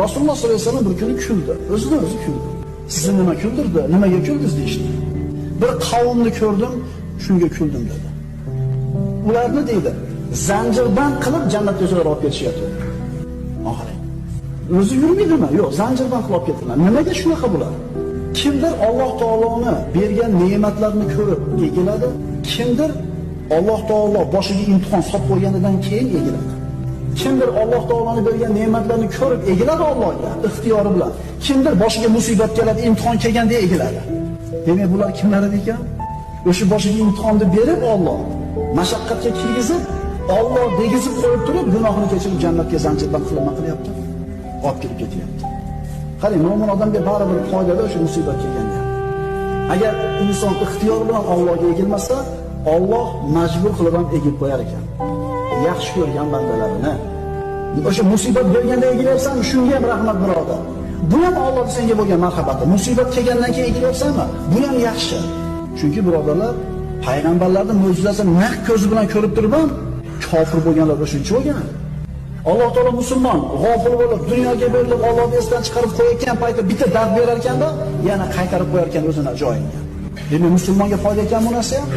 Rasululloh sollallohu alayhi vasallam bir kuni kuldi. O'zidan o'zi kuldi. Sizni nima kuldirdi? Nimaga kuldingiz deyishdi. Bir qavmni ko'rdim, shunga kuldim dedi. Ularni deydi, zanjirband qilib jannatga o'zlari olib ketishyapti. Oxiring. O'zi yurmaydimi? Yo'q, zanjirband qilib olib ketdilar. Nimaga shunaqa bular? Kimdir Alloh taoloni bergan ne'matlarni ko'rib egiladi, kimdir Alloh taolo boshiga imtihon solib qo'yganidan keyin egiladi. Kimdir Alloh taoloni bergan ne'matlarni ko'rib egiladi Allohga ixtiyori bilan. Kimdir boshiga musibat keladi, imtihon kelganda egiladi. Demak, bular kimlar edi ekan? O'sha boshiga imtihonni berib Alloh mashaqqatga kirgizib, Alloh degizib qo'yib turib, gunohini kechirib jannatga zanjirband qilib nima qilyapti? Olib kirib ketyapti. Qarang, mo'min odamga baribir foydali o'sha musibat kelganda. Agar inson ixtiyor bilan Allohga egilmasa, Alloh majbur qilib ham egib qo'yar ekan. Yaxshi ko'rgan bandalarini. O'sha musibat berganda egilyapsanmi, shunga ham rahmat birodar. Bu ham Allohning senga bo'lgan marhamati. Musibat kelgandan keyin egilyapsanmi? Bu ham yaxshi. Chunki birodarlar, payg'ambarlarning mo'jizasini naq ko'zi bilan ko'rib turib ham kofir bo'lganlar shuncha bo'lgan. Alloh taolo musulmon g'ofil bo'lib dunyoga berilib Allohni esdan chiqarib qo'yayotgan paytda bitta dard berar ekanda, yana qaytarib qo'yar ekan o'zini joyiga. Demak, musulmonga foyda ekan bu narsa ham.